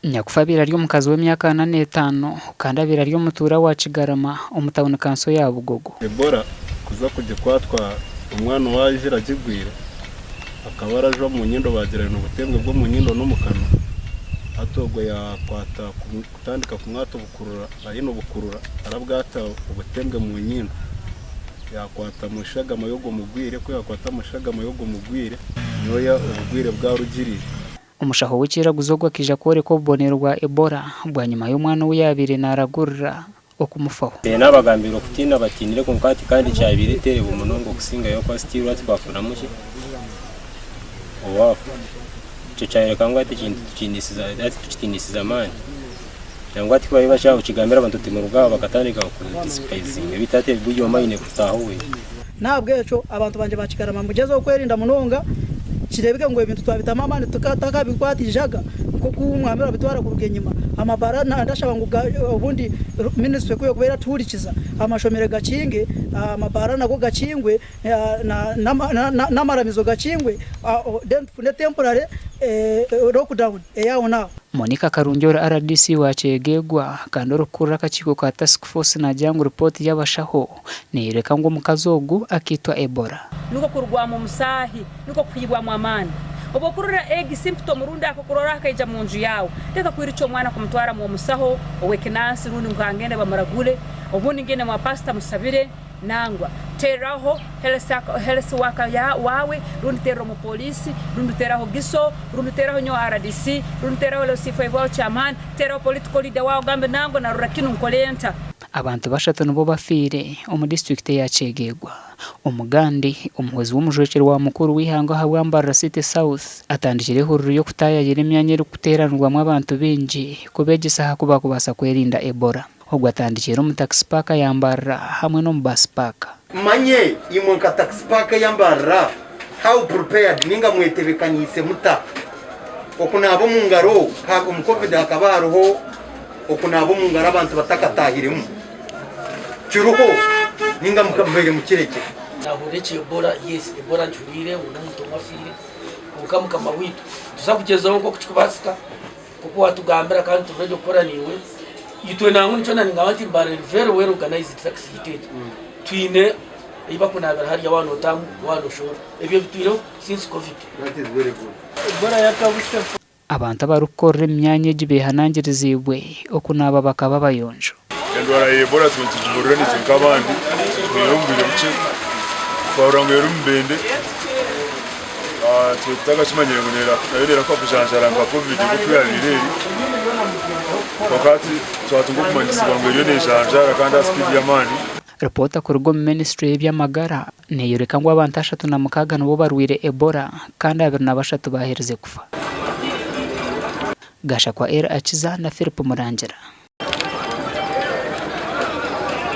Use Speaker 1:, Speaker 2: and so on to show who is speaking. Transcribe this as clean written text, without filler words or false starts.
Speaker 1: Nyakufa abaire ari omukazi w'emyaka 45 kandi abaire ari omutuura wa Kigarama omu tauni kanso ya Bugogo.
Speaker 2: Ebola kuza kugikwatwa omwana owaaijire agigwire akaba arajwa omu nyindo baagira aine obutembwe bw'omu nyindo n'omu kanwa hati ogwo yaakwata kutandika kumwata obukurura aine obukurura arabwata obutembwe mu nyindo yaakwata mu shagama y'ogwo mugwire ku yaakwata mu shagama y'ogwo mugwire niho obugwire bwarugiriire.
Speaker 1: Omushaho w'ekyeraguzo ogu akaija kworeka obubonero bwa Ebola bwanyima y'omwana ou yaabaire naaragurira okumufaho.
Speaker 3: Naabagambira okutiina batiinire kwonka hati kandi kyabaire eteerebo munonga okusingayo oku still hati twafunamu ki owaafa. Ekyo kyayoreka ngu hati ekintu tukiinisize hati tukitiinisize amaani. Nangwa hati ku baabaire bakyakigambira abantu oti muruge aha bakatandika kudisipayizinga beitu hati buri omwe aine kutaaha owe.
Speaker 4: N'ahabw'ekyo abantu bangye ba Kigarama mugyezeho kwerinda munonga kireebeke ngu ebintu twabitamu amaani tutakabikwata eijaga nk'oku mwami arabitwara kuruga enyima. Amabaara ndashaba ngu obundi minisitule ku erikuba eratuhurikiza amashomero gakinge, amabaara nago gakingwe n'amaramizo gakingwe then tufune temporary lockdown ey'aho n'aho.
Speaker 1: Monica Karungi ori rdc wa Kyegegwa kandi orikukurira akakiiko ka Task Force naagira ngu ripooti y'abashaho neeyoreka ngu omukazi ogu akaitwa Ebola.
Speaker 5: Nikwo kurugwamu omusaahi, nikwo kuhibwamu amaani. Obu okurora egi symptom rundi akokurorraho akaija munju yaawe, leka kwirukya omwana kumutwara mw'omusaho ow'ekinansi rundi ngu kangende bamuragure, obundi ngende mwa pastor musabire. Nangwa, terraho health worker waawe, rundi terra omupoliisi, rundi teraho GISO, rundi teraho nyowe rdc, rundi teraho LC5 waawe chairman, teraho political leader waawe ogambe nangwa narora kinu nkole nta?
Speaker 1: Abantu bashatu nibo bafiire omu disiturikiti eya Kyegegwa. Omugandi, omuhwezi w'omujwekyerwa wa mukuru w'eihanga ahabwa Mbarara City South atandikire ehururu y'okutaayayira emyanya erikuteeranirwamu abantu baingi kubeegyesa aha ku baakubaasa kwerinda Ebola. Ogwo atandikiire omu taxi park ya Mbarara hamwe n'omu bus park.
Speaker 6: Manye imwe nka taxi park eya Mbarara how prepared ninga mwetebekaniise muta okunaaba omungaro omu covid hakaba hariho okunaaba omungaro abantu batakatahiremu kiriho ninga mubaire mukirekire.
Speaker 7: Nahurira eki Ebola yes Ebola ngihuriire ngu n'omuntu omwe afiire kwonka mukama waitu nituza kugyezaho nk'oku kirikubaasika Nk'oku watugambira kandi turi ready kukora naiwe. Itwe nangwa nikyo nangamba nti Mbale eri very well organized taxi yaitu egi. Twine ei bakunaabira hariya waaba nootaamu waaba nooshohora. Ebyo bitwireho since covid.
Speaker 6: That is very good.
Speaker 1: Abantu abarikukorera omu myanya egi beehanangiriziibwe okunaaba bakaba abayonjo.
Speaker 8: Endwara ya Ebola tubaire nitugihurira naitwe nk'abandi, tugihuriire omu bwire bukye, twahurira ngu eri Mubende, tubaire tutakakimanyire ngu nayo neerahuka kujanjaara nka Covid nk'oku yaabaire eri, kwonka hati twatunga okumanyisibwa ngu eriyo neejanjaara kandi aha sipiidi y'amaani.
Speaker 1: Ripoota kuruga omu minisitule y'eby'amagara neeyoreka ngu abantu 36 nibo barwaire Ebola kandi 23 baaherize kufa. Gashakwa El Akiza na Philip Murangira.